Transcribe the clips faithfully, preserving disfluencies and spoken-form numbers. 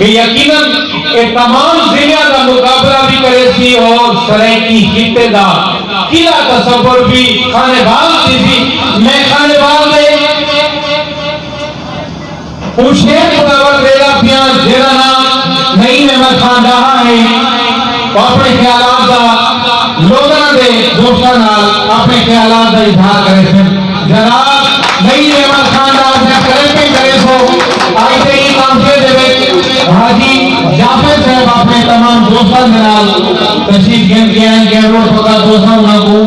یقیناً اے تمام ضلعیاں دا مقابلہ وی کریسی اور سرائیکی خطے دا قلعہ تصور وی خانیوال تھیسی۔ میں خانیوال دے اوں شعر کوں دعوت ݙیندا پیاں جیڑھا ناں نعیم احمد خان ݙاہا ہے۔ او اپݨے خیالات دا لوکاں دے دوستاں نال اپݨے خیالات دا اظہار کریسن۔ جناب نعیم احمد خان نال میں کلیپنگ کریسو۔ اڄ دے ایں قافلے دے وچ حاجی جعفر صاحب اپݨے تمام دوستاں دے نال تشریف گھن کے آئے، گیٹ روڈ پکا دوستاں انہاں کوں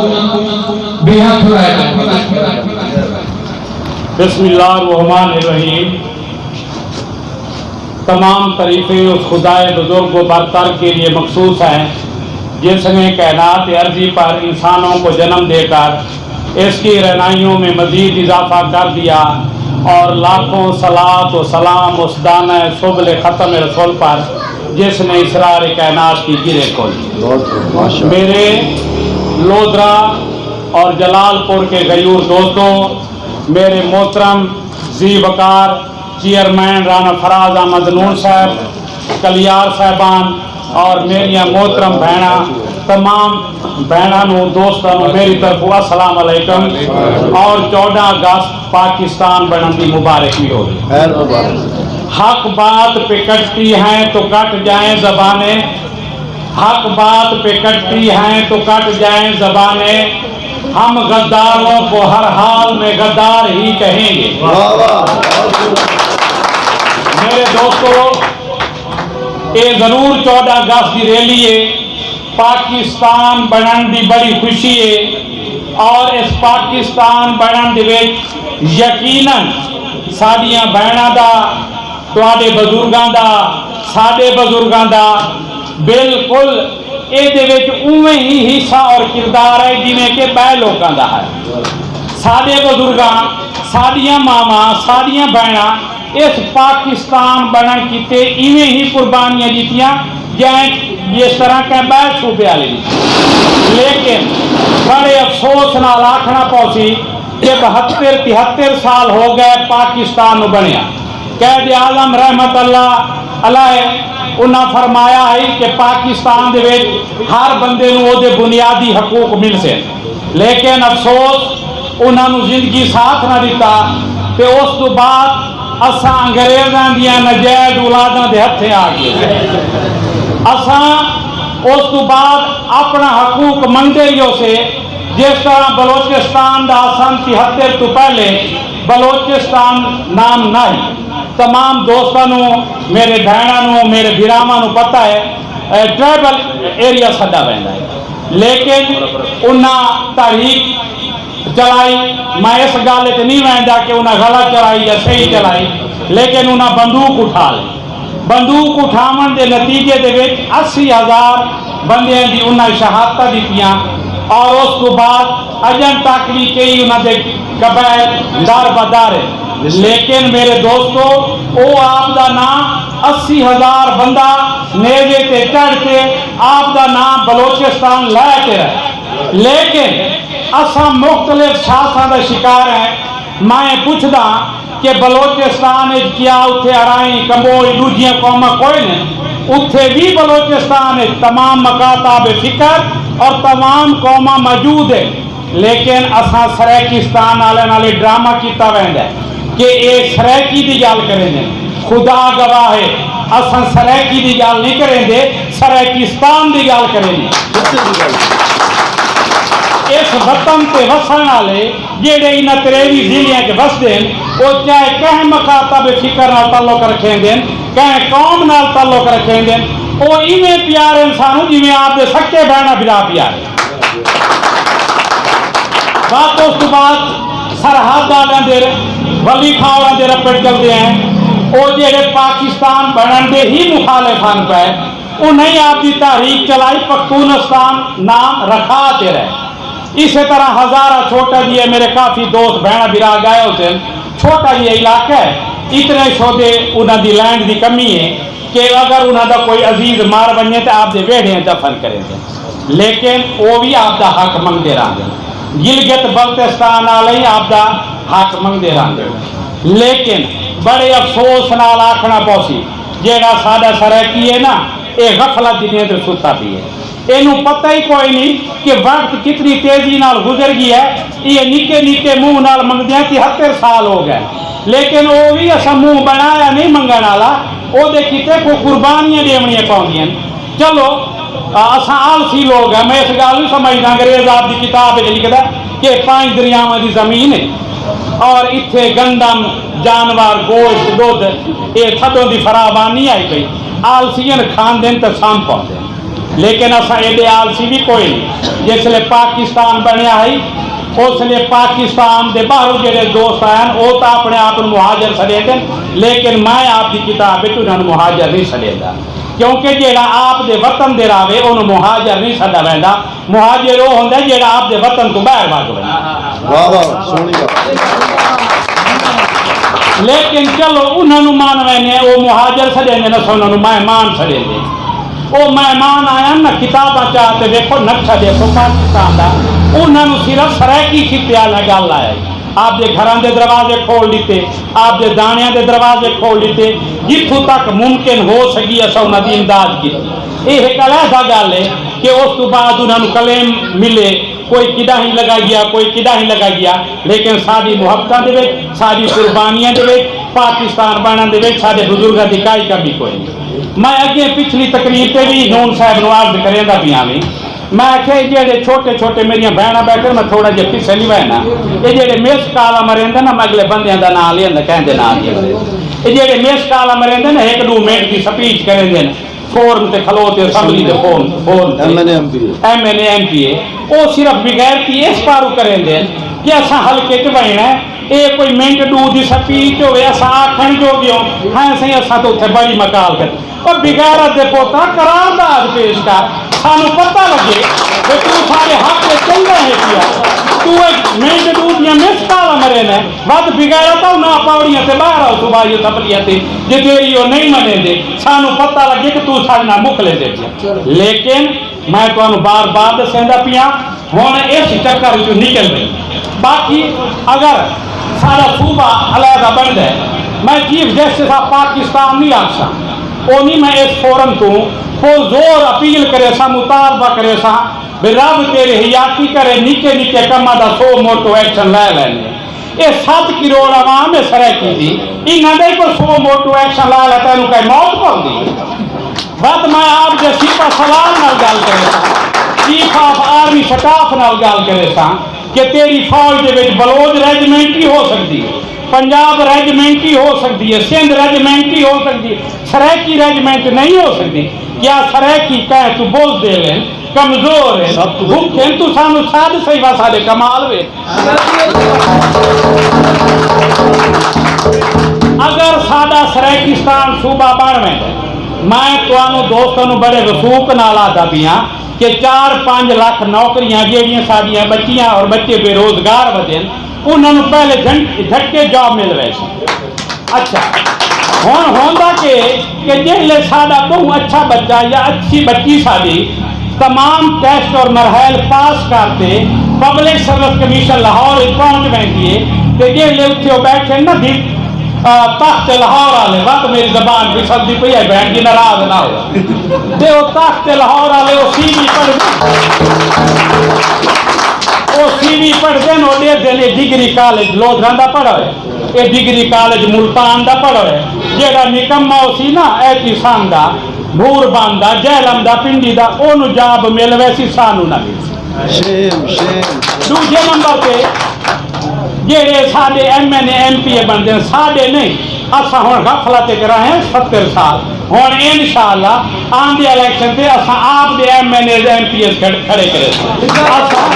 بے حد تھوڑا ہے۔ بسم اللہ الرحمن الرحیم۔ تمام تعریفیں اس خدائے بزرگ و برتر کے لیے مخصوص ہیں، جس نے کائنات ارضی پر انسانوں کو جنم دے کر اس کی رہنائیوں میں مزید اضافہ کر دیا، اور لاکھوں صلوات و سلام اس دانہ سبل ختم رسول پر، جس نے اسرار کائنات کی گرہ کھولی۔ میرے لودھرا اور جلال پور کے غیور دوستوں، میرے محترم ذی وقار چیئرمین رانا فراز احمد نون صاحب، کلیار صاحبان اور میریاں محترم بھیناں، تمام بھیناں نوں، دوستاں نوں میری طرفوں السلام علیکم اور چوݙاں اگست پاکستان بݨݨ دی مبارک وی ہووے۔ حق بات پہ کٹتی ہیں تو کٹ جائیں زبانیں، حق بات پہ کٹتی ہیں تو کٹ جائیں زبانیں، ہم غداروں کو ہر حال میں غدار ہی کہیں گے۔ میرے دوستو، اے ضرور چوݙاں اگست دی ریلی ہے، پاکستان بݨݨ دی بڑی خوشی ہے، اور اس پاکستان بݨݨ دے وچ یقیناً ساݙیاں بھیناں دا، تہاݙے بزرگاں دا، ساݙے بزرگاں دا بالکل ایندے وچ اونویں ہی حصہ اور کردار ہے جیویں کہ ٻئے لوکاں دا ہے۔ ساݙے بزرگاں، ساݙیاں ماواں، ساݙیاں بھیناں اس پاکستان بݨݨ کیتے ایویں ہی قربانیاں ݙتیاں جیں، جس طرح کہیں ٻئے صوبے آلے ݙتے۔ لیکن بڑے افسوس نال آکھݨا پوسی کہ بہتر تہتر سال ہو ڳئے پاکستان نوں بݨیا۔ قائد اعظم رحمت اللہ علیہ انہاں فرمایا ہئی کہ پاکستان دے وچ ہر بندے نوں اوہدے بنیادی حقوق ملسن، لیکن افسوس انہاں نوں زندگی ساتھ نہ ݙتا، تے اس توں بعد اساں انگریزاں دیاں ناجائز اولاداں دے ہتھیں آ ڳئے۔ اساں اس توں بعد اپݨا حقوق منگدے ریہوسے، جس طرح بلوچستان دا اساں تہتر توں پہلے بلوچستان نام نہ ہئی۔ تمام دوستاں نوں، میرے بھیناں نوں، میرے بھراواں نوں پتہ ہے، اے، ٹرائبل ایریا سݙا ویندا ہے، لیکن انہاں تحریک چلائی۔ میں اس ڳالھ اچ نہیں ویندا کہ انہاں غلط چلائی یا صحیح چلائی، لیکن انہاں بندوق اٹھا لئی۔ بندوق اٹھاوݨ دے نتیجے دے وچ اسی ہزار بندیاں دی انہاں شہادتاں ݙتیاں، اور اس توں بعد اڄݨ تک وی کئی انہاں دے قبائل در بدر ہن۔ لیکن میرے دوستو، او آپ دا ناں اسی ہزار بندہ نیزے تے چڑھ کے آپ دا ناں بلوچستان لے کے رہے۔ لیکن اساں مختلف سازشاں دا شکار ہیں۔ میں پچھداں کہ بلوچستان اچ کیا اتھے ارائیں، کمبوج، ݙوجھیاں قوماں کوئن ہن؟ اتھے وی بلوچستان اچ تمام مکاتاب فکر اور تمام قوماں موجود ہن، لیکن اساں سرائیکستان آلیاں نال اے ڈرامہ کیتا ویندا ہے کہ اے سرائیکی دی ڳالھ کریندن۔ خدا گواہ ہے، اساں سرائیکی دی ڳالھ نہیں کریندے، سرائیکستان دی ڳالھ کریندے۔ اس وطن تے وسݨ آلے جیڑھے انہاں تریوی ضلعیاں اچ وسدے ہن، او چاہے کہیں مکاتب فکر نال تعلق رکھیندے ہن، کہیں قوم نال تعلق رکھیندے ہن، او ایویں پیارے ہن سانوں جیویں آپ دے سکے بھیناں بھرا پیارے۔ بس اس توں بعد سرحد آلیاں دے، ولی خان ہوراں دے رپٹ چلدے ہیں، او جیڑھے پاکستان بݨݨ دے ہی مخالف ہن پئے، انہیں آپ دی تحریک چلائی، پختونستان نام رکھا تے رہے۔ اسے طرح ہزارہ چھوٹا جی ہے، میرے کافی دوست بھیناں بھرا ڳئے ہوسن، چھوٹا جی علاقہ ہے، اتنے شودے انہاں دی لینڈ دی کمی ہے کہ اگر انہاں دا کوئی عزیز مر ونڄے تے آپ دے ویڑھے دفن کریندے، لیکن او وی آپ دا حق منگدے رہندے۔ گلگت بلتستان آلے ہی آپ دا حق منگدے رہندے، لیکن بڑے افسوس نال آکھݨا پوسی جیڑھا ساݙا سرائیکی ہے نا، اے غفلت دی نیند ستا پی ہے۔ اینوں پتہ ہی کوئی نہیں کہ وقت کتنی تیزی نال گزر ڳیا ہے۔ ایہ نکے نکے منہ نال منگدیاں تہتر سال ہو ڳئے، لیکن او وی اساں منہ بݨایا نہیں منگݨ آلا، او دے کیتے کوئی قربانیاں ݙیوݨیاں پوندیاں۔ چلو، آ، اساں آلسی لوگ ہیں، میں اس ڳالھ نوں سمجھدا۔ انگریز آپ دی کتاب وچ لکھدا کہ پنج دریاواں دی زمین ہے اور اتھے گندم، جانور، گوشت، ݙدھ، اے تھݙوں دی فراوانی آئی پئی۔ آلسی ہن، کھاندن تے سم پوندن۔ لیکن اساں ایݙے آلسی وی کوئی نہیں۔ جس لے پاکستان بݨیا ہئی، اس لے پاکستان دے ٻاہروں جیڑھے دوست آئن، او تاں اپݨے آپ نوں مہاجر سݙیندن، لیکن میں آپ دی کتاب وچ انہاں نوں مہاجر نہیں سݙیندا۔ کیونکہ جیڑھا آپ دے وطن دے راہوے، اونوں مہاجر نہیں سݙا ویندا۔ مہاجر او ہوندا ہے جیڑھا آپ دے وطن توں ٻاہر وڳ ونڄے۔ واہ واہ، سوہݨی ڳالھ۔ لیکن چلو، انہاں نوں من ویندے، او مہاجر سݙیندے، اساں انہاں نوں مہمان سݙیندے۔ او مہمان آئن نا، کتاباں چا تے ویکھو، نقشہ ݙیکھو پاکستان دا، انہاں نوں صرف سرائیکی خطے آلا ڳل آیا۔ آپ دے گھراں دے دروازے کھول ݙتے، آپ دے داݨیاں دے دروازے کھول ݙتے، جتھوں تک ممکن ہو سڳی اساں انہاں دی امداد کیتی۔ اے ہک علیحدہ ڳالھ ہے کہ اس توں بعد انہاں نوں کلیم ملے، کوئی کݙاہیں لڳا ڳیا، کوئی کݙاہیں لڳا ڳیا، لیکن ساݙی محبتاں دے وچ، ساݙی قربانیاں دے وچ، پاکستان بݨݨ دے وچ ساݙے بزرگاں دی کائی کمی کوئی نہیں۔ میں اڳے پچھلی تقریر تے وی نون صاحب نوں عرض کریندا پیاں وی، میں آکھیا، اے جیڑھے چھوٹے چھوٹے میریاں بھیݨاں ٻیٹھن، میں تھوڑا جیہا پچھے نہیں وینا، اے جیڑھے مس کالاں مریندن نا، میں اڳلے بندیاں دا ناں لینداں، کہیں دے ناں نہیں لینداں۔ اے جیڑھے مس کالاں مریندن نا، ہک ݙو منٹ دی سپیچ کریندن، فورم تے کھلو تے اسمبلی دے فورم، فورم تے۔ ایم این اے، ایم پی اے۔ ایم این اے، ایم پی اے۔ او صرف بغیرتی اس پاروں کریندن کہ اساں حلقے چ ونڄݨا ہے، اے کوئی منٹ ݙو دی سپیچ ہووے، اساں آکھݨ جوڳے ہوں، ہائیں سئیں، اساں تاں اتھے بڑی مکال کر۔ او بغیرت دے پوترا، قرارداد پیش کر، سانوں پتہ لڳے کہ توں ساݙے حق وچ چنڳا ہے کیا۔ توں اے منٹ ݙو دیاں مس کالاں مریندیں، ودھ بغیرت آ، انہاں پاوڑیاں تے ٻاہر آؤ صوبائی اسمبلیاں تے، جے تیری او نہیں منیندے، سانوں پتہ لڳے کہ توں ساݙے نال مخلص ہے کیا۔ لیکن میں تہانوں بار بار ݙسیندا پیاں، ہݨ اس چکر وچوں نکل ڳئے۔ باقی اگر ساݙا صوبہ علیحدہ بݨدا ہے، میں چیف جسٹس آف پاکستان نہیں آکھساں، او نہیں، میں اس فورم توں پرزور اپیل کریساں، مطالبہ کریساں، بھئی رب تیری حیاتی کرے، نکے نکے کماں دا سو موٹو ایکشن لے لینے۔ اے ست کروڑ عوام ہے سرائیکی دی، انہاں دا ہی کوئی سو موٹو ایکشن لا لیتا، اینوں کہیں موت پوندی؟ ودھ میں آپ دے سپہ سالار نال ڳالھ کریساں، چیف آف آرمی سٹاف نال ڳالھ کریساں کہ تیری فوج دے وچ بلوچ ریجیمنٹ وی ہو سڳدی ہے، پنجاب ریجیمنٹ وی ہو سڳدی ہے، سندھ ریجیمنٹ وی ہو سڳدی ہے، سرائیکی ریجیمنٹ نہیں ہو سڳدی۔ کیا سرائیکی کہیں توں بزدل ہن، کمزور ہن، سب کوں بھکھے ہن؟ توں سانوں سݙ سہی، وا ساݙے کمال وے۔ اگر ساݙا سرائیکستان صوبہ بݨ ویندے، میں تہانوں دوستاں نوں بڑے وثوق نال آہدا پیاں کہ چار پنج لکھ نوکریاں جیڑھیاں ساݙیاں ٻچیاں اور ٻچے بے روزگار ودن، انہاں نوں پہلے جھن-، جھٹکے جاب مل ویسی۔ اچھا، ہݨ ہوندا کہ، کہ جیڑھے ساݙا ٻہوں اچھا ٻچہ یا اچھی ٻچی ساݙی تمام ٹیسٹ اور مراحل پاس کر تے پبلک سروس کمیشن لاہور وچ پہنچ ویندی ہے، تے جیڑھے اتھے او ٻیٹھے نا دی، آ، تخت لاہور والے، وت میری زبان پھسلدی پئی ہے، بھیݨ جی ناراض نہ ہو، تے او تخت لاہور والے او سی وی پڑھدے، او سی وی پڑھدے نے، او ݙیکھدے نے ڈگری کالج لودھراں دا پڑھا ہے۔ اے ڈگری کالج ملتان دا پڑھوئے، جیڑھا نکما ہوسی نا، ایٹی سن دا، بھور بند دا، جہلم دا، پنڈی دا، اونوں جاب مل ویسی، سانوں نہ ملسی۔ شیم، شیم۔ ݙوجھے نمبر تے جیڑھے ساݙے ایم این اے، ایم پی اے بݨدے، ساݙے نہیں، اساں ہݨ غفلت اچ رہے ہیں ستر سال۔ ہݨ انشاءاللہ آندے الیکشن تے اساں آپ دے ایم این اے، ایم پی اے کھڑ-، کھڑے کریسوں۔ اساں،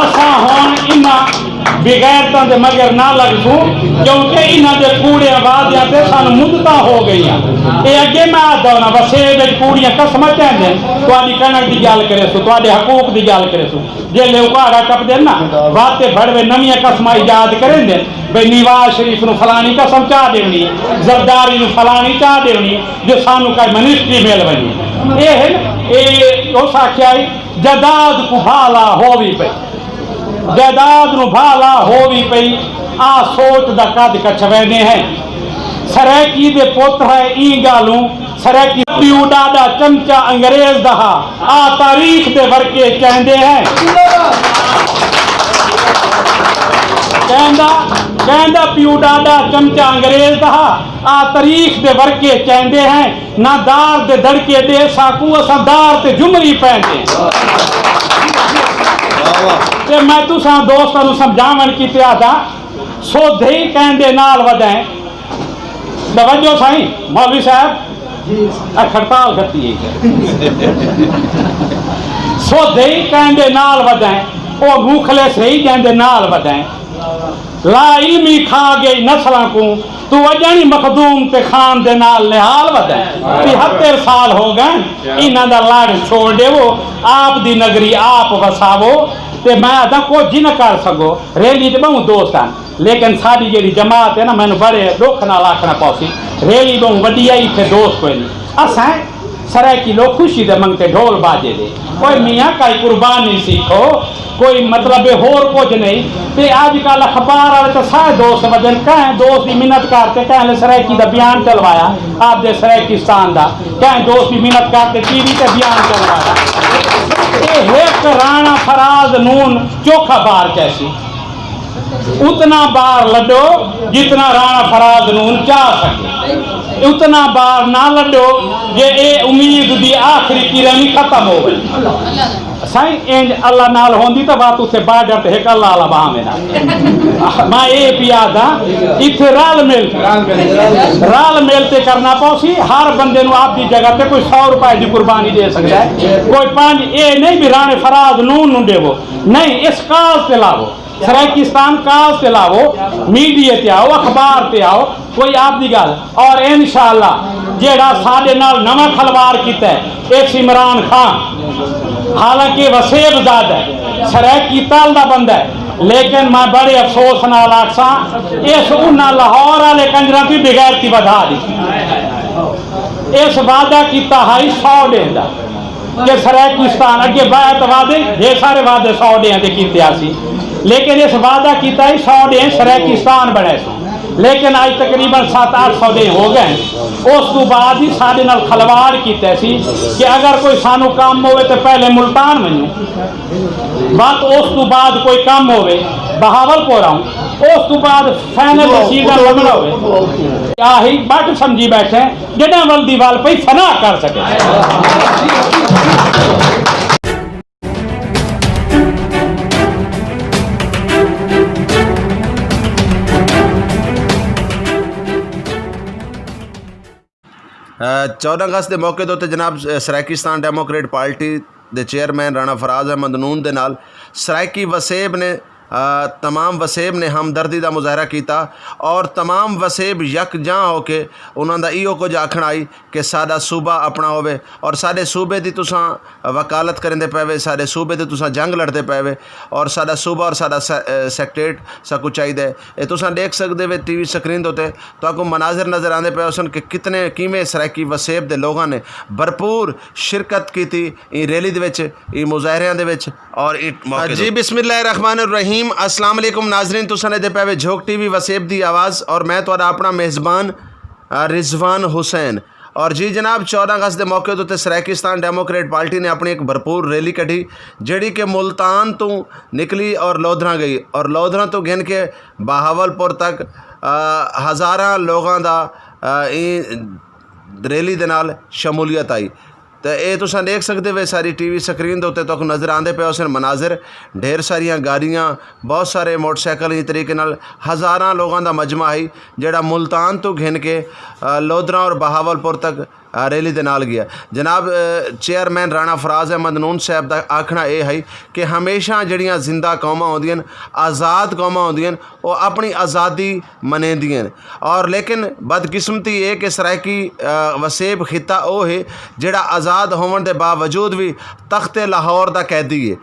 اساں ہݨ انہاں بغیرتاں دے مگر نہ لڳسوں، کیونکہ انہاں دے کوڑے وعدیاں تے سانوں مدتاں ہو ڳئیاں۔ اے اڳے میں آہدا ہاں، وسیب وچ کوڑیاں قسماں چیندن، تہاݙی کݨک دی ڳالھ کریسوں، تہاݙے حقوق دی ڳالھ کریسوں۔ جیلھے اکاڑا ٹپدن نا، وت تے بھڑوے نویاں قسماں ایجاد کریندن، بھئی نواز شریف نوں فلانی قسم چا ݙیوݨی، زرداری نوں فلانی چا ݙیوݨی، جو سانوں کائے منسٹری مل ونڄے۔ اے ہن، اے اس آکھیا ہئی، جائیداد کوں بھا لا ہووی پئی۔ جائیداد نوں بھا لا ہووی پئی، آ سوچ دا قد کچھویندے ہیں۔ سرائیکی دے پت ہے ایں ڳالھوں۔ سرائیکی پیو ݙاݙا چمچہ انگریز دا ہا، آ تاریخ دے ورقے چہندے ہیں۔ کہندا، کہندا پیو ݙاݙا چمچہ انگریز دا ہا، آ تاریخ دے ورقے چہندے ہیں۔ نہ دار دے دڑکے ݙے ساکوں، اساں دار تے جمری پیندے ہیں۔ تے میں تساں دوستاں نوں سمجھاوݨ کیتے آہداں، سودھے ہی کہیں دے نال ودیں۔ توجہ سائیں، مولوی صاحب، اے کھڑتال کھڑتی ہے۔ سودھے ہی کہیں دے نال ودیں، او مخلص ہی جیں دے نال ودیں۔ لا علمی کھا ڳئی نسلاں کوں، توں اڄݨ ہی مخدوم تے خان دے نال نہال ودیں۔ تہتر سال ہو ڳئن، انہاں دا لڑ چھوڑ ݙیوو، آپ دی نگری آپ وساوو۔ تے میں آہداں کجھ نہ کر سڳو، ریلی تے ٻہوں دوست ہن، لیکن ساݙی جیڑھی جماعت ہے نا، مینوں بڑے ݙکھ نال آکھݨا پوسی، ریلی ٻہوں وݙی آئی، اتھے دوست کوئی نہیں۔ اساں سرائیکی لوک خوشی دے منگتے ڈھول باجے دے۔ اوئے میاں کائی قربانی سیکھو، کوئی مطلب ہے ہور کجھ نہیں۔ تے اڄ کل اخبار والے تے سارے دوست ودن، کہیں دوست دی منت کر تے کہیں لے سرائیکی دا بیان چلوایا، آپ دے سرائیکستان دا، کہیں دوست دی منت کر تے ٹی وی تے بیان چلوایا۔ اے ہک رانا فراز نون چوکھا بار چیسی۔ اتنا بار لڈو جتنا رانا فراز نون چا سکے۔ اتنا بار نہ لڈو جے اے امید دی آخری کرن ہی ختم ہو وے۔ سائیں، انج اللہ نال ہوندی تاں وت اتھے بارڈر تے ہک اللہ والا بہاویں نا۔ میں اے پیا آہداں، اتھے رل مل، رل مل تے کرنا پوسی۔ ہر بندے نوں آپ دی جگہ تے کوئی سو روپے دی قربانی ݙے سڳدا ہے، کوئی پنج۔ اے نہیں بھی رانے فراز نون نوں ݙیوو، نہیں، اس کاز تے لاوو۔ سرائیکستان کاز تے لاوو، میڈیا تے آؤ، اخبار تے آؤ، کوئی آپ دی ڳالھ۔ اور انشاءاللہ جیڑھا ساݙے نال نواں کھلواڑ کیتا ہے، ایس عمران خان، حالانکہ وسیب زادہ ہے، سرائیکی تل دا بندہ ہے، لیکن میں بڑے افسوس نال آکھساں، اس انہاں لاہور والے کنجراں دی بغیرتی ودھا ݙتی۔ اس وعدہ کیتا ہائی سو ݙینہہ دا۔ کہ سرائیکستان، اڳے بہت وعدے، ڈھیر سارے وعدے سو ݙینہہ دے کیتے آسی، لیکن اس وعدہ کیتا ہی سو ݙینہہ سرائیکستان بݨیسوں، لیکن اڄ تقریباً ست اٹھ سو ݙینہہ ہو ڳئے۔ اس توں بعد ہی ساݙے نال کھلواڑ کیتے سی کہ اگر کوئی سانوں کم ہووے تے پہلے ملتان ونڄوں، بس اس توں بعد کوئی کم ہووے بہاول پور آؤں، اس توں بعد فائنل ڈیسیژن لڳݨا ہووے۔ آہی بٹ سمجھی ٻیٹھے، جݙاں ول دی ول پئی فنا کر سڳے۔ چودہ اگست دے موقع دے اتے جناب، سرائیکستان ڈیموکریٹ پارٹی دے چیئرمین رانا فراز احمد نون دے نال سرائیکی وسیب نے، آ، تمام وسیب نے ہمدردی دا مظاہرہ کیتا اور تمام وسیب یکجاں ہو کے انہاں دا ایہو کجھ آکھݨ آئی کہ ساݙا صوبہ اپݨا ہووے اور ساݙے صوبے دی تساں وکالت کریندے پئے وے، ساݙے صوبے دی تساں جنگ لڑدے پئے وے اور ساݙا صوبہ اور ساݙا سے-، اے، سیکٹریٹ ساکوں چاہیدا ہے۔ اے تساں ݙیکھ سڳدے وے ٹی وی سکرین دے اتے تہاکوں مناظر نظر آندے پئے ہوسن کہ کتنے، کیویں سرائیکی وسیب دے لوگاں نے بھرپور شرکت کیتی ایں ریلی دے وچ، ایں مظاہریاں دے وچ اور ایں موقع دے جی، بسم اللہ الرحمن الرحیم۔ السلام علیکم ناظرین، تساں ݙیہدے پئے وے جھوک ٹی وی وسیب دی آواز اور میں تہاݙا اپݨا میزبان، آ، رضوان حسین۔ اور جی جناب، چودہ اگست دے موقع دے اتے سرائیکستان ڈیموکریٹ پارٹی نے اپݨی ہک بھرپور ریلی کڈھی، جیڑھی کہ ملتان توں نکلی اور لودھراں ڳئی اور لودھراں توں گھن کے بہاول پور تک، آ، ہزاراں لوگاں دا، آ، ایں ریلی دے نال شمولیت آئی۔ تے اے تساں ݙیکھ سڳدے وے ساری ٹی وی سکرین دے اتے تہاکوں نظر آندے پئے ہوسن مناظر، ڈھیر ساریاں گاڑیاں، بہت سارے موٹر سائیکل، ایں طریقے نال ہزاراں لوگاں دا مجمع ہئی جیڑھا ملتان توں گھن کے، آ، لودھراں اور بہاول پور تک، آ، ریلی دے نال ڳیا۔ جناب، آ، چیئرمین رانا فراز احمد نون صاحب دا آکھݨا اے ہئی کہ ہمیشہ جیڑھیاں زندہ قوماں ہوندیاں ہن، آزاد قوماں ہوندیاں ہن، او اپݨی آزادی منیندیاں ہن۔ اور لیکن بدقسمتی اے کہ سرائیکی، آ، وسیب خطہ او ہے جیڑھا آزاد ہووݨ دے باوجود وی تخت لاہور دا قیدی ہے۔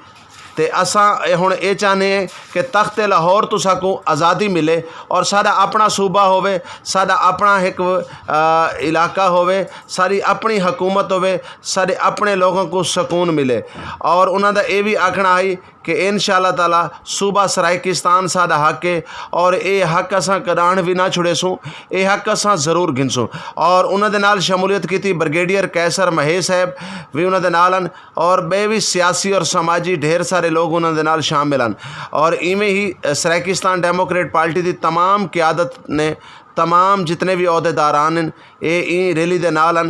تے اساں اے ہݨ اے چاہنے ہیں کہ تخت لاہور توں ساکوں آزادی ملے اور ساݙا اپݨا صوبہ ہووے، ساݙا اپݨا ہک علاقہ ہووے، ساݙی اپݨی حکومت ہووے، ساݙے اپݨے لوگاں کوں سکون ملے۔ اور انہاں دا اے وی آکھݨا ہئی کہ ان شاء اللہ تعالی صوبہ سرائیکستان ساݙا حق ہے، اور اے حق اساں کݙاہݨ وی نہ چھڑیسوں، اے حق اساں ضرور گھنسوں۔ اور انہاں دے نال شمولیت کیتی بریگیڈیئر قیصر مہیش صاحب وی انہاں دے نال ہن، اور ٻئے وی سیاسی اور سماجی ڈھیر سارے لوگ انہاں دے نال شامل ہن۔ اور ایویں ہی سرائیکستان ڈیموکریٹ پارٹی دی تمام قیادت نے، تمام جتنے وی عہدیداران ہن، اے ایں ریلی دے نال ہن،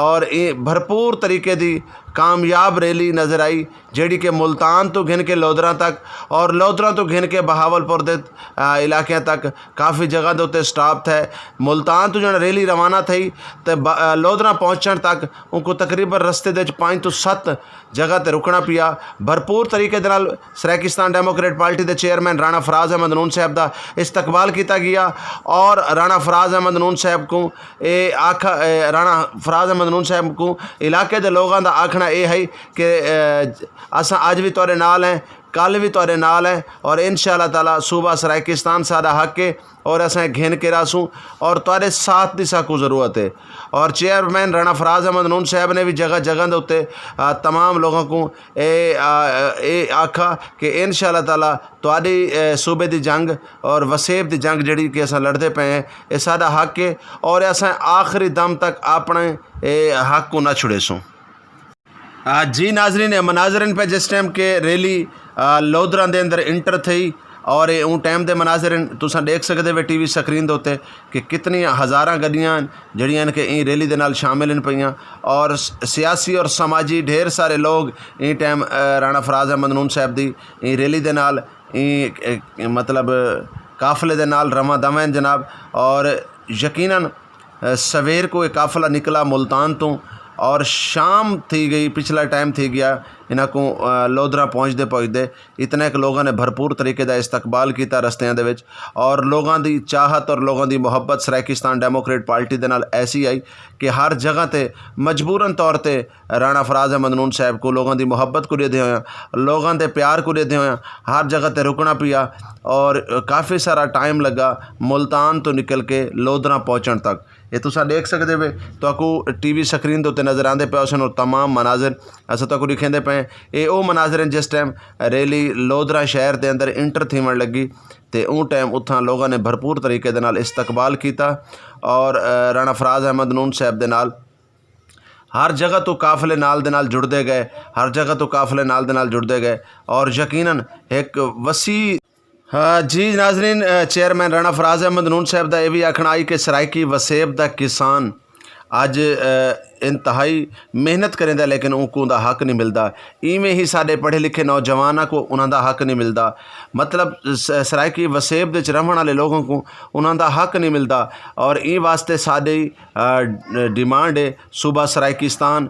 اور ایں بھرپور طریقے دی کامیاب ریلی نظر آئی، جیڑھی کہ ملتان توں گھن کے لودھراں تک اور لودھراں توں گھن کے بہاول پور دے علاقیاں تک کافی جگہ دے اتے سٹاپ تھئے۔ ملتان توں جݨ ریلی روانہ تھئی تے لودھراں پہنچݨ تک اونکوں تقریبا رستے دے وچ پنج توں ست جگہ تے رکݨا پیا۔ بھرپور طریقے دے نال سرائیکستان ڈیموکریٹ پارٹی دے چیئرمین رانا فراز احمد نون صاحب دا استقبال کیتا گیا، اور رانا فراز احمد نون صاحب کوں اے آکھا اے رانا فراز احمد نون صاحب کوں علاقے دے لوگاں دا آکھݨا اے ہئی کہ اساں اڄ وی تہاݙے نال ہیں، کل وی تہاݙے نال ہیں، اور ان شاء اللہ تعالی صوبہ سرائیکستان ساݙا حق ہے، اور اساں گھن کے رہسوں، اور تہاݙے ساتھ دی ساکوں ضرورت ہے۔ اور چیئرمین رانا فراز احمد نون صاحب نے وی جگہ جگہ دے اتے تمام لوگاں کوں اے اے آکھا کہ ان شاء اللہ تعالی تہاݙی صوبے دی جنگ اور وسیب دی جنگ جیڑھی کہ اساں لڑدے پئے ہیں، اے ساݙا حق ہے، اور اساں آخری دم تک اپݨے اے حق کوں نہ چھڑیسوں۔ جی ناظرین، اے مناظر ہن پئے جس ٹائم کہ ریلی لودھراں دے اندر انٹر تھئی، اور اے اوں ٹائم دے مناظر ہن، تساں ݙیکھ سڳدے وے ٹی وی سکرین دے اتے کہ کتنی ہزاراں گݙیاں ہن جیڑھیاں ہن کہ ایں ریلی دے نال شامل ہن پئیاں، اور سیاسی اور سماجی ڈھیر سارے لوگ ایں ٹائم رانا فراز احمد نون صاحب دی ایں ریلی دے نال ایں مطلب قافلے دے نال رواں دواں ہن جناب۔ اور یقینا سویر کوں اے قافلہ نکلا ملتان توں، اور شام تھی ڳئی، پچھلا ٹائم تھی ڳیا انہاں کوں لودھراں پہنچدے پہنچدے۔ اتنے ک لوگاں نے بھرپور طریقے دا استقبال کیتا رستیاں دے وچ، اور لوگاں دی چاہت اور لوگاں دی محبت سرائیکستان ڈیموکریٹ پارٹی دے نال ایسی آئی کہ ہر جگہ تے مجبورا طور تے رانا فراز احمد نون صاحب کوں لوگاں دی محبت کوں ݙیہدے ہوئے، لوگاں دے پیار کوں ݙیہدے ہوئے ہر جگہ تے رکݨا پیا، اور کافی سارا ٹائم لڳا ملتان توں نکل کے لودھراں پہنچݨ تک۔ اے تساں ݙیکھ سڳدے وے، تہاکوں ٹی وی سکرین دے اتے نظر آندے پئے ہوسن، او تمام مناظر اساں تہاکوں ݙکھیندے پئے ہیں۔ اے او مناظر ہن جس ٹائم ریلی لودھراں شہر دے اندر انٹر تھیوݨ لڳی تے اوں ٹائم اتھاں لوگاں نے بھرپور طریقے دے نال استقبال کیتا، اور رانا فراز احمد نون صاحب دے نال ہر جگہ توں قافلے نال دے نال جڑدے ڳئے، ہر جگہ توں قافلے نال دے نال جڑدے ڳئے، اور یقینا ہک وسیع ہاں جی ناظرین، چیئرمین رانا فراز احمد نون صاحب دا اے وی آکھݨا ہئی کہ سرائیکی وسیب دا کسان اڄ انتہائی محنت کریندا ہے لیکن اونکوں دا حق نی ملدا۔ ایویں ہی ساݙے پڑھے لکھے نوجواناں کوں انہاں دا حق نی ملدا۔ مطلب سرائیکی وسیب دے وچ رہوݨ آلے لوگاں کوں انہاں دا حق نی ملدا، اور ایں واسطے ساݙی ڈیمانڈ ہے صوبہ سرائیکستان۔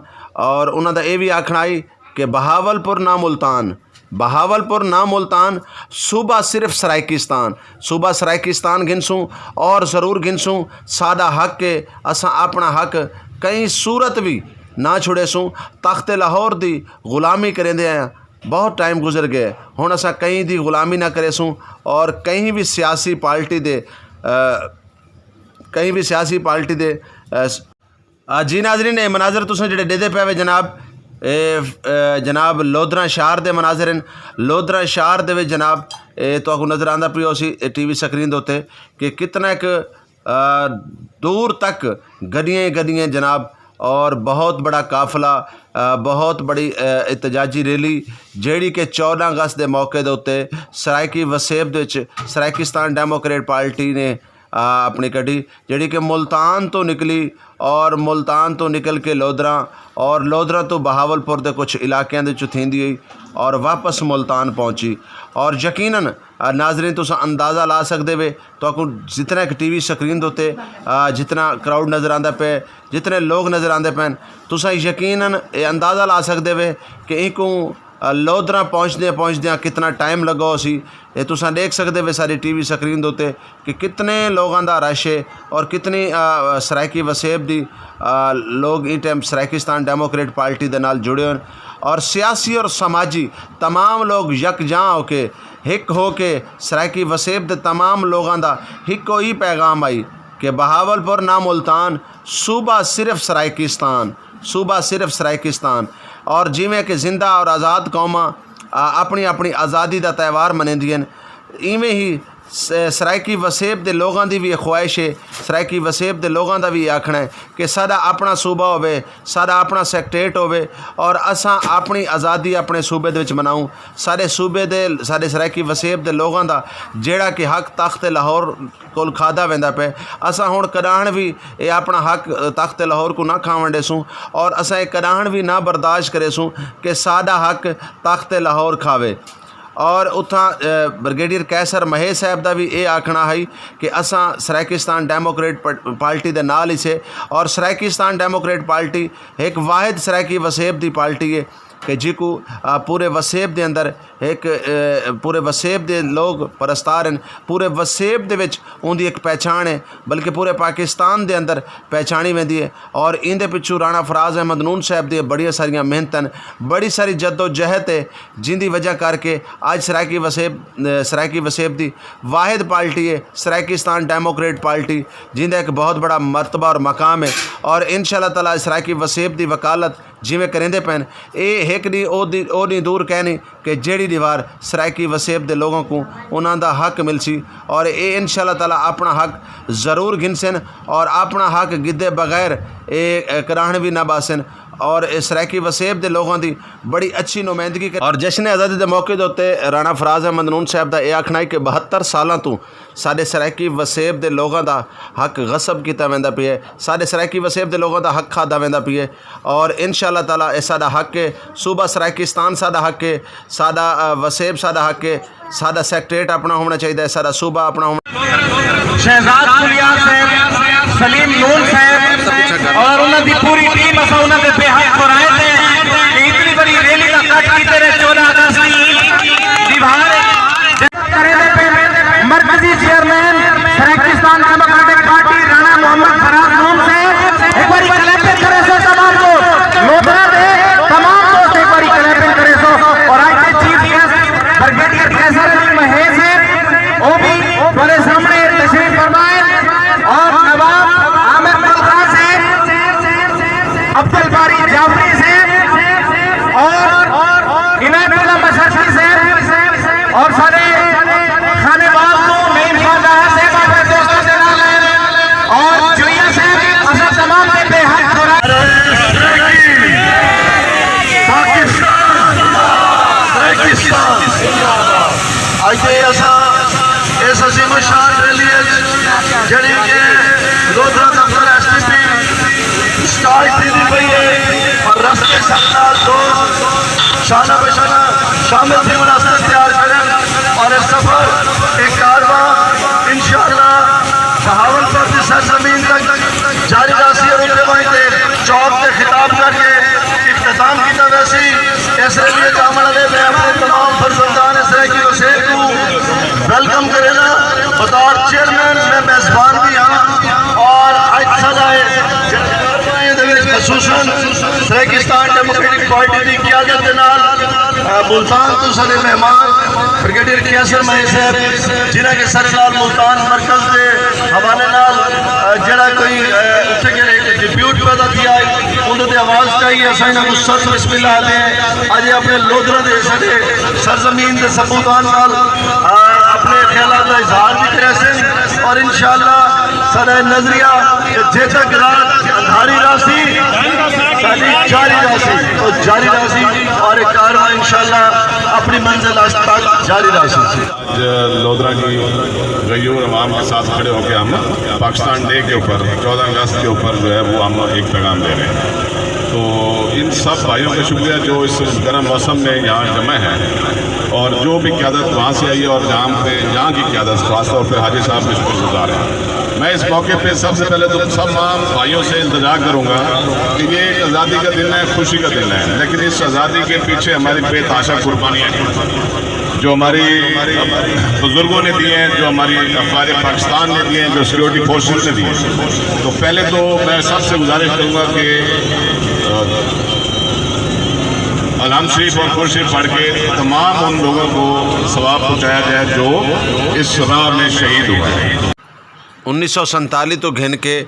اور انہاں دا اے وی آکھݨا ہئی کہ بہاول پور نہ ملتان، بہاول پور نہ ملتان، صوبہ صرف سرائیکستان، صوبہ سرائیکستان گھنسوں، اور ضرور گھنسوں۔ ساݙا حق ہے، اساں اپݨا حق کہیں صورت وی نہ چھڑیسوں۔ تخت لاہور دی غلامی کریندے آئے ہیں، بہت ٹائم گزر ڳئے، ہݨ اساں کہیں دی غلامی نہ کریسوں، اور کہیں وی سیاسی پارٹی دے کہیں وی سیاسی پارٹی دے جی ناظرین، اے مناظر تساں جیڑھے ݙیہدے پئے وے جناب، اے جناب لودھراں شہر دے مناظر ہن۔ لودھراں شہر دے وچ جناب، اے تہاکوں نظر آندا پیا ہوسی اے ٹی وی سکرین دے اتے کہ کتنا ہک دور تک گݙیاں ہی گݙیاں جناب، اور بہت بڑا قافلہ، بہت بڑی احتجاجی ریلی، جیڑھی کہ چودہ اگست دے موقع دے اتے سرائیکی وسیب دے وچ سرائیکستان ڈیموکریٹ پارٹی نے اپݨی کڈھی، جیڑھی کہ ملتان توں نکلی، اور ملتان توں نکل کے لودھراں، اور لودھراں توں بہاول پور دے کچھ علاقیاں دے وچوں تھیندی ہوئی اور واپس ملتان پہنچی۔ اور یقینا ناظرین تساں اندازہ لا سڳدے وے، تہاکوں جتنا ہک ٹی وی سکرین دے اتے جتنا کراؤڈ نظر آندا پئے، جتنے لوگ نظر آندے پئن، تساں یقینا اے اندازہ لا سڳدے وے کہ اینکوں لودھراں پہنچدیاں پہنچدیاں کتنا ٹائم لڳا ہوسی۔ اے تساں ݙیکھ سڳدے وے ساری ٹی وی سکرین دے اتے کہ کتنے لوگاں دا رش ہے اور کتنی سرائیکی وسیب دی لوگ ایں ٹائم سرائیکستان ڈیموکریٹ پارٹی دے نال جڑے ہوئے ہن۔ اور سیاسی اور سماجی تمام لوگ یکجاں ہو کے، ہک ہو کے سرائیکی وسیب دے تمام لوگاں دا ہکو ہی پیغام آئی کہ بہاول پور نہ ملتان، صوبہ صرف سرائیکستان، صوبہ صرف سرائیکستان۔ اور جیویں کہ زندہ اور آزاد قوماں آ، اپنی اپنی آزادی دا تہوار منیندیاں ہن، ایویں ہی س- سرائیکی وسیب دے لوگاں دی وی خواہش ہے، سرائیکی وسیب دے لوگاں دا وی آکھݨا ہے کہ ساݙا اپݨا صوبہ ہووے، ساݙا اپݨا سیکٹریٹ ہووے، اور اساں اپݨی آزادی اپݨے صوبے دے وچ مناؤں۔ ساݙے صوبے دے، ساݙے سرائیکی وسیب دے لوگاں دا جیڑھا کہ حق تخت لاہور کول کھادا ویندا پئے، اساں ہݨ کݙاہݨ وی اے اپݨا حق تخت لاہور کوں نہ کھاوݨ ݙیسوں، اور اساں اے کݙاہݨ وی نہ برداشت کریسوں کہ ساݙا حق تخت لاہور کھاوے۔ اور اتھاں، اے، بریگیڈیئر قیصر مہیش صاحب دا وی اے آکھݨا ہئی کہ اساں سرائیکستان ڈیموکریٹ پ- پارٹی دے نال ہی سے، اور سرائیکستان ڈیموکریٹ پارٹی ہک واحد سرائیکی وسیب دی پارٹی ہے کہ جیکوں، آ، پورے وسیب دے اندر ہک، اے، پورے وسیب دے لوگ پرستار ہن، پورے وسیب دے وچ اوندی ہک پہچاݨ ہے، بلکہ پورے پاکستان دے اندر پہچاݨی ویندی ہے۔ اور ایندے پچھوں رانا فراز احمد نون صاحب دی بڑیاں ساریاں محنتاں، بڑی ساری جدوجہد ہے، جیندی وجہ کر کے اڄ سرائیکی وسیب، سرائیکی وسیب دی واحد پارٹی ہے سرائیکستان ڈیموکریٹ پارٹی، جیندا ایک بہت بڑا مرتبہ اور مقام ہے۔ اور انشاءاللہ تعالیٰ سرائیکی وسیب دی وکالت جیویں کریندے پئن، اے ہک ݙینہہ او دی، او ݙینہہ دور کینی کہ جیڑھی دیوار سرائیکی وسیب دے لوگاں کوں انہاں دا حق ملسی، اور اے انشاءاللہ تعالیٰ اپݨا حق ضرور گھنسن اور اپݨا حق گھدے بغیر اے، اے، کݙاہݨ وی نہ ٻہسن۔ اور اے سرائیکی وسیب دے لوگاں دی بڑی اچھی نمائندگی کر۔ اور جشن آزادی دے موقع دے اتے رانا فراز احمد نون صاحب دا اے آکھݨا ہے کہ بہتر سالاں توں ساݙے سرائیکی وسیب دے لوگاں دا حق غصب کیتا ویندا پیا ہے، ساݙے سرائیکی وسیب دے لوگاں دا حق کھادا ویندا پیا ہے، اور انشاءاللہ تعالیٰ اے ساݙا حق ہے، صوبہ سرائیکستان ساݙا حق ہے، ساݙا، آ، وسیب ساݙا حق ہے، ساݙا سیکٹریٹ اپݨا ہووݨا چاہیدا ہے، ساݙا صوبہ اپݨا ہووݨا۔ شہزاد پھلیار صاحب، سلیم نون صاحب اور انہاں دی پوری ٹیم، اساں انہاں دے بے حد تھراہیں تے کہ اتنی وݙی ریلی دا کٹھ کیتے رہے چودہ اگست دی دیوار کریندے پئے مرکزی chairman Saraikistan democratic party Rana Muhammad Faraz Noon Sahib, ہک واری کلیپنگ کریسو تمام دوست، لودھرا دے تمام دوست ہک واری کلیپنگ کریسو۔ اور اڄ دے chief guest brigadier Qaiser Ali Mahesh صاحب، او وی تہاݙے سامݨے تشریف فرما ہن، اور نواب عامر گل خان صاحب، عبدالباری جعفری صاحب اور عنایت اللہ مشرقی صاحب اور سارے خانیوال توں نعیم خان راہا صاحب اپݨے دوستاں دے نال ہن اور جوئیہ صاحب، اساں تمام دے بے حد تھراہیں۔ پاکستان، پاکستان۔ اڄ دے اساں اس عظیم الشان ریلی اچ جیڑھی کہ لودھرا دفتر ایس ٹی پی سٹارٹ تھیندی پئی ہے اور رستے سب نال دوست شانہ بشانہ شامل تھیوݨ واسطے تیار کھڑن اور اے سفر، اے کارواں انشاءاللہ بہاولپور دی سرزمین تک جاری رہسی اور اتے وہیں تے چوک تے خطاب کر کے اختتام کیتا ویسی۔ اس ریلی اچ آوݨ والے میں اپݨے تمام فرزندان سرائیکی وسیب کوں ویلکم کرینداں۔ بطور چیئرمین میں میزبان بھی ہاں اور اڄ ساݙا اے جڑا کاروائی دے وچ خصوصاً سرائیکستان ڈیموکریٹک پارٹی دی قیادت دے نال، آ، ملتان توں ساݙے مہمان بریگیڈیئر قیصر مہیش صاحب، جنہاں کے سر نال ملتان مرکز دے حوالے نال، آ، جڑا کوئی، آ، اتھے کیڑھے ڈپیوٹ پیدا تھیا ہے، اندر تے آواز چاہیے، اساں انہاں کوں سخت بسم اللہ آہدے ہیں۔ اڄ اے اپݨے لودھرا دے ساݙے سرزمین دے ثبوتان نال، آ، اپݨے خیالات دا اظہار بھی کریسن اور انشاءاللہ ساݙا اے نظریہ کہ جے تک رات اندھاری رہسی، ساݙی جاری رہسی، او جاری رہسی اور اے کارواں انشاءاللہ اپݨی منزل تک جاری رہسی۔ اڄ لودھرا کی غیور عوام کے ساتھ کھڑے ہو کے ہم پاکستان ڈے کے اوپر، چودہ اگست کے اوپر جو ہے وہ ہم ایک پیغام دے رہے ہیں۔ تو ان سب بھائیوں کا شکریہ جو اس گرم موسم میں یہاں جمع ہیں، اور جو بھی قیادت وہاں سے آئی ہے اور جہاں پہ یہاں کی قیادت، خاص طور پہ حاجی صاحب کے شکر گزار ہیں۔ میں اس موقع پہ سب سے پہلے تو تمام بھائیوں سے التجا کروں گا کہ یہ ایک آزادی کا دن ہے، خوشی کا دن ہے، لیکن اس آزادی کے پیچھے ہماری بے تحاشا قربانیاں ہیں۔ جو ہماری بزرگوں نے دیے ہیں، جو ہماری افواج پاکستان نے دیے ہیں، جو سیکیورٹی فورسز نے دیے ہیں۔ تو پہلے تو میں سب سے گزارش کروں گا کہ، آ، کلام شریف اور قرآن شریف پڑھ کے تمام ان لوگوں کو ثواب پہنچایا جائے جو اس راہ میں شہید ہوئے ہیں۔ انیس سو سنتالی توں گھن کے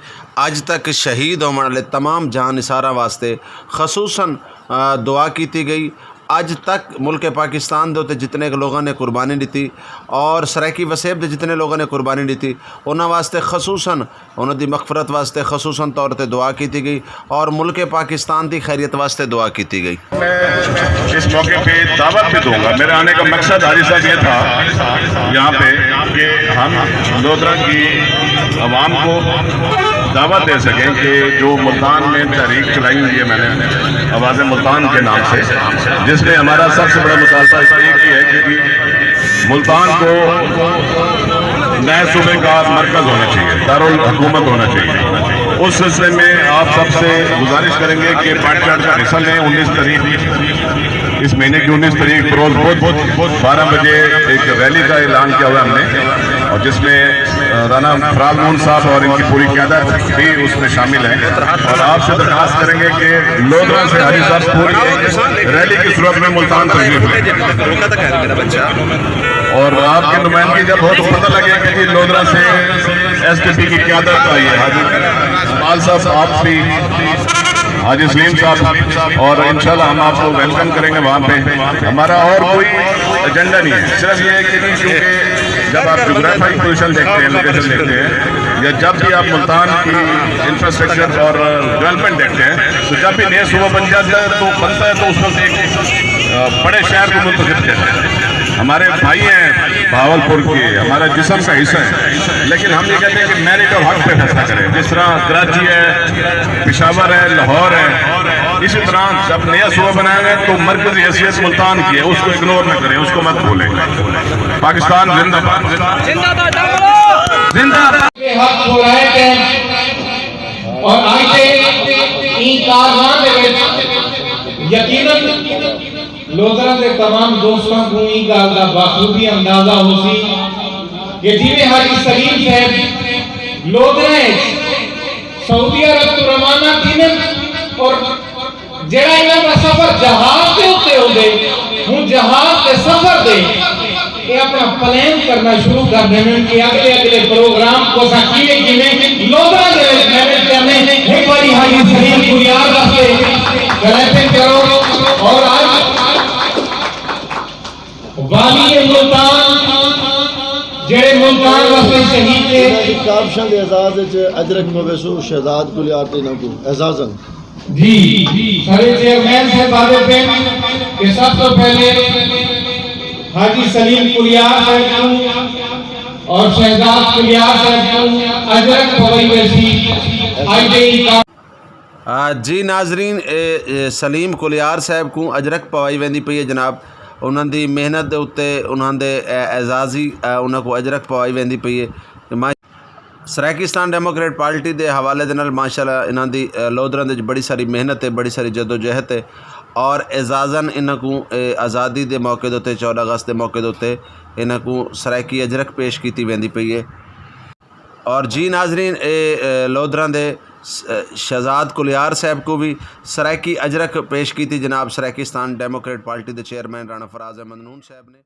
اڄ تک شہید ہووݨ آلے تمام جاں نثاراں واسطے خصوصا دعا کیتی ڳئی۔ اڄ تک ملک پاکستان دے اتے جتنے لوگاں نے قربانی ݙتی اور سرائیکی وسیب دے جتنے لوگاں نے قربانی ݙتی انہاں واسطے خصوصا انہاں دی مغفرت واسطے خصوصا طور تے دعا کیتی ڳئی اور ملک پاکستان دی خیریت واسطے دعا کیتی ڳئی۔ میں اس موقع پہ دعوت بھی دوں گا۔ میرے آنے کا مقصد حاجی صاحب یہ تھا یہاں پہ کہ ہم لودھراں کی عوام کو دعوت دے سکیں کہ جو ملتان میں تحریک چلائی ہوئی ہے میں نے آواز ملتان کے نام سے، جس میں ہمارا سب سے بڑا مطالبہ اس لیے کی ہے کہ ملتان کو نئے صوبے کا مرکز ہونا چاہیے، دارالحکومت ہونا چاہیے۔ اس سلسلے میں آپ سب سے گزارش کریں گے کہ پارٹی چارٹ کا حصہ لیں۔ انیس تاریخ اس مہینے کی انیس تاریخ بروز بدھ بارہ بجے ایک ریلی کا اعلان کیا ہوا ہم نے، اور جس میں رانا فراز محمد صاحب اور ان کی پوری قیادت بھی اس میں شامل ہیں۔ اور آپ سے درخواست کریں گے کہ لودھراں سے حاجی صاحب پوری ریلی کی صورت میں ملتان تشریف لیں۔ اور آپ کی نمائندگی جب ہو تو پتہ لگے کہ لودھراں سے ایس ٹی پی کی قیادت آئی ہے۔ حاجی اسماعیل صاحب، آپ بھی، حاجی سلیم صاحب، اور انشاءاللہ ہم آپ کو ویلکم کریں گے وہاں پہ۔ ہمارا اور کوئی ایجنڈا نہیں ہے، صرف یہ ہے کہ چونکہ جب آپ جغرافائی پوزیشن دیکھتے ہیں، لوکیشن دیکھتے ہیں، یا جب بھی آپ ملتان کی انفراسٹرکچر اور ڈیولپمنٹ دیکھتے ہیں، تو جب بھی نیا صوبہ بن جاتا ہے تو بنتا ہے تو اس وقت ایک بڑے شہر کو منتخب کیا جائے۔ ہمارے بھائی ہیں بہاول پور کے، ہمارا جسم کا حصہ ہے، لیکن ہم یہ کہتے ہیں کہ میرٹ اور حق پہ فیصلہ کریں۔ جس طرح کراچی ہے، پشاور ہے، لاہور ہے، اسی طرح جب نیا صوبہ بنایا گیا تو مرکزی حیثیت ملتان کی ہے، اس کو اگنور نہ کریں، اس کو مت بھولیں۔ پاکستان زندہ باد۔ زندہ باد۔ زندہ باد۔ حق چھوڑائے تے اور اج دے این کارواں دے وچ یقینا لودھراں دے تمام دوستاں کوں ایں ڳالھ دا بخوبی اندازہ ہوسی کہ جیویں حاجی سلیم صاحب لودھراں اچ سعودی عرب توں روانہ تھیندن اور جیڑھا انہاں دا سفر جہاز دے اتے ہوندے، ہن جہاز دے سفر دے اے اپݨا پلان کرݨا شروع کر ݙیندن کہ اڳلے اڳلے پروگرام کوں اساں کیویں کیویں لودھراں دے وچ مینیج کرݨے۔ ہک واری حاجی سلیم کلیار واسطے کلیپنگ کرو۔ اور اڄ والی ملتان جیڑھے ملتان واسطے شہید تھئے۔ انہاں دی کاوشاں دے اعزاز اچ اجرک پویسوں شہزاد کلیار تے انہاں کوں اعزازاں۔ جی ساݙے چیئرمین صاحب آندے پئن کہ سب توں پہلے حاجی سلیم کلیار صاحب کوں اور شہزاد کلیار صاحب کوں اجرک پوائی ویسی۔ اڄ دے ایں کام۔ جی ناظرین، اے سلیم کلیار صاحب کوں اجرک پوائی ویندی پئی ہے جناب۔ انہاں دی محنت دے اتے انہاں دے اعزازی انہاں کوں اجرک پوائی ویندی پئی ہے۔ سرائیکستان ڈیموکریٹ پارٹی دے حوالے دے نال ماشاءاللہ انہاں دی لودھراں دے وچ بڑی ساری محنت ہے، بڑی ساری جدوجہد ہے اور اعزازا انہاں کوں آزادی دے موقع دے اتے، چودہ اگست دے موقع دے اتے انہاں کوں سرائیکی اجرک پیش کیتی ویندی پئی ہے۔ اور جی ناظرین، اے لودھراں دے شہزاد کلیار صاحب کوں وی سرائیکی اجرک پیش کیتی جناب سرائیکستان ڈیموکریٹ پارٹی دے چیئرمین رانا فراز احمد نون صاحب نے۔